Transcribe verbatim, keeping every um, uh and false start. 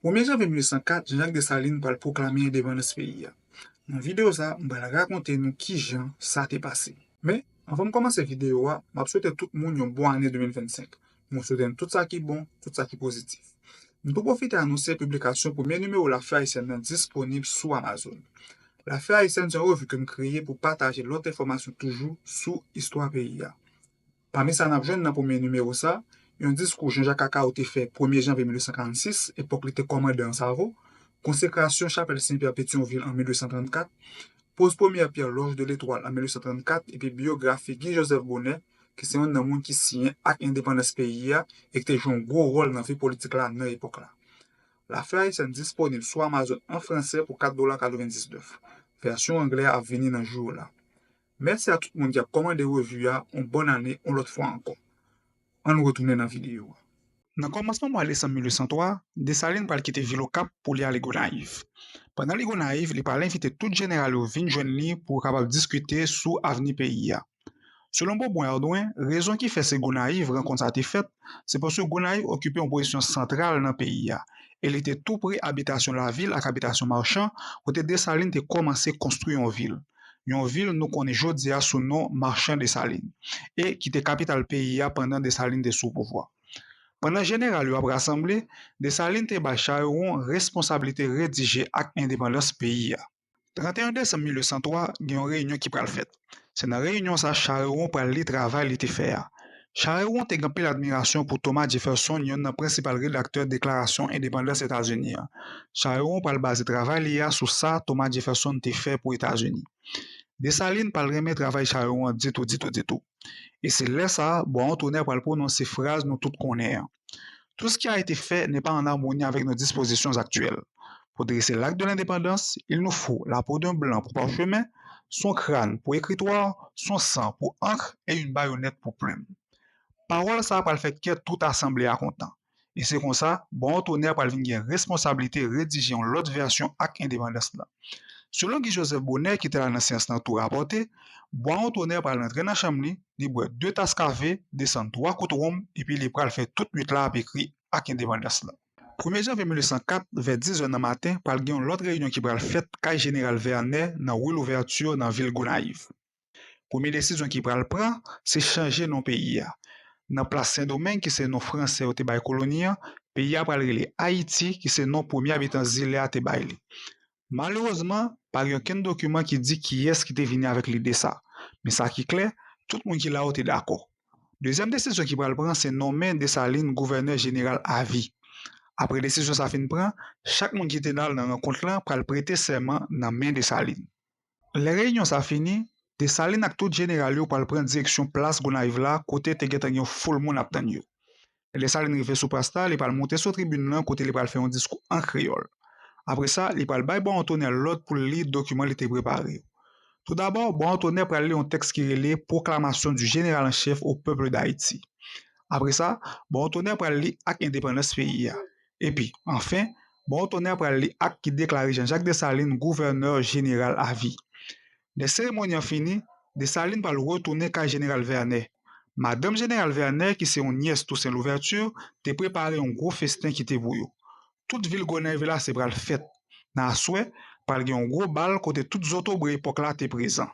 Premye janvye mil uit san kat, Jean-Jacques Dessalines pral pwoklame endepandans peyi a. Nan videyo sa, m pral rakonte nou kijan sa te pase. Men, anvan m kòmanse videyo a, m ap swete tout moun yon bon ane de mil vennsenk. Mwen swete n tout sa ki bon, tout sa ki pozitif. M tou pwofite anonse piblikasyon premye nimewo Lafè Ayisyèn nan disponib sou Amazon. Lafè Ayisyèn se yon revi ke m kreye pou pataje lòt enfòmasyon toujou sou istwa peyi a. Pami sa n ap jwenn nan premye nimewo sa, yon diskou Jean-Jacques Cacao te fè premye janvye mil uit san karannsis, epòk li te kòmandan Ansavo, konsekrasyon chapèl Sen Pyè Petyonvil an mil uit san trannkat, poz premyè pyè Loge de l'Étoile an mil uit san trannkat, epi biyografi Guy Joseph Bonnet, ki se youn nan moun ki siyen Ak Endepandans peyi a e ki te jwe yon gwo wòl nan vi politik la nan epòk la. Lafè Ayisyèn disponib sou Amazon an fransè pou kat dola katrevendiznèf. Vèsyon anglè a ap vini nan jou yo la. Mèsi a tout moun ki ap kòmande revi a, yon bòn ane yon lòt fwa ankò. Ann retounen nan videyo a. Nan kòmansman mwa desanm mil uit san twa, Desalin pral kite vil Okap pou li ale Gonayiv. Pandan li Gonayiv, li pral envite tout jeneral yo vin jwenn li pou yo kapab diskite sou avni peyi a. Selon Beaubrun Erdouin, rezon ki fè se Gonayiv rankont sa te fèt, se paske Gonayiv okipe yon pozisyon santral nan peyi a, e li te tou pre abitasyon lavil ak abitasyon machan, kote Desalin te kòmanse konstwi yon vil. Yon vil nou konnen jodi a sou non Machan Desalin, e ki te kapital peyi a pandan Desalin te sou pouvwa. Pandan jeneral yo ap rasanble, Desalin te bay Charrewon responsablite redije Ak Endepandans peyi a. Tranteyen desanm mil uit san twa, gen yon reyinyon ki pral fèt. Se nan reyinyon sa Charrewon pral li travay li te fè a. Charrewon te gen anpil admirasyon pou Thomas Jefferson, youn nan prensipal redaktè Deklarasyon Endepandans Etazini an. Charrewon pral baze travay li a sou sa Thomas Jefferson te fè pou Etazini. Desalin pral renmen travay Charrewon an ditou, ditou, ditou. E se lè sa a, Boisson-Tonnerre pral pwononse fraz nou tout konnen an. Tout ce qui a été fait n'est pas en harmonie avec nos dispositions actuelles. Pour dresser l'acte de l'indépendance, il nous faut la peau d'un blanc pour parchemin, son crâne pour écritoire, son sang pour encre et une baïonnette pour plume. Pawòl sa a pral fè kè tout asanble a kontan. E se konsa, Boisson-Tonnerre pral vin gen responsablite redije yon lòt vèsyon Ak Endepandans lan. Selon Guy Joseph Bonnet, ki te la nan seyans lan tou rapòte, Boisson-Tonnerre pral rantre nan chanm li, li bwè de tas kafe, desann twa kout wonm, epi li pral fè tout nwit la ap ekri Ak Endepandans lan. Premye janvye mil uit san kat, vè diz è nan maten, pral gen yon lòt reyinyon ki pral fèt kay Jeneral Vernet nan ri Louvèti nan vil Gonayiv. Premye desizyon ki pral pran, se chanje non peyi a. Nan plas Sendomeng, ki se non fransè yo te bay koloni an, peyi a pral rele Ayiti, ki se non premye abitan zile a te bay li. Malerezman, pa gen okenn dokiman ki di kiyès ki te vini avèk lide sa. Men sa ki klè, tout moun ki la yo te dakò. Dezyèm desizyon ki pral pran, se nonmen Desalin gouvènè jeneral avi. Apre desizyon sa fin pran, chak moun ki te al nan rankont lan pral prete sèman nan men Desalin. Lè reyinyon sa fini, Desalin ak tout jeneral yo pral pran direksyon plas Gonayiv la, kote te gentan gen yon foul moun ap tann yo. Lè Desalin rive sou plas la, li pral monte sou tribin lan kote li pral fè yon diskou an kreyòl. Apre sa, li pral bay Boisson-Tonnerre lòd pou l li dokiman li te prepare yo. Toudabò, Boisson-Tonnerre pral li yon tèks ki rele Proclamation du Général en Chef au Peuple d'Haïti. Apre sa, Boisson-Tonnerre pral li Ak Endepandans peyi a. Epi, anfen, Boisson-Tonnerre pral li ak ki deklare Jean-Jacques Dessalines gouvènè jeneral avi. Lè seremoni an fini, Desalin pral retounen kay Jeneral Vernet. Madanm Jeneral Vernet, ki se yon nyès Toussaint Louverture, te prepare yon gwo festen ki te pou yo. Tout vil Gonayiv la se pral fèt. Nan aswè, pral gen yon gwo bal kote tout zotobre epòk la te prezan.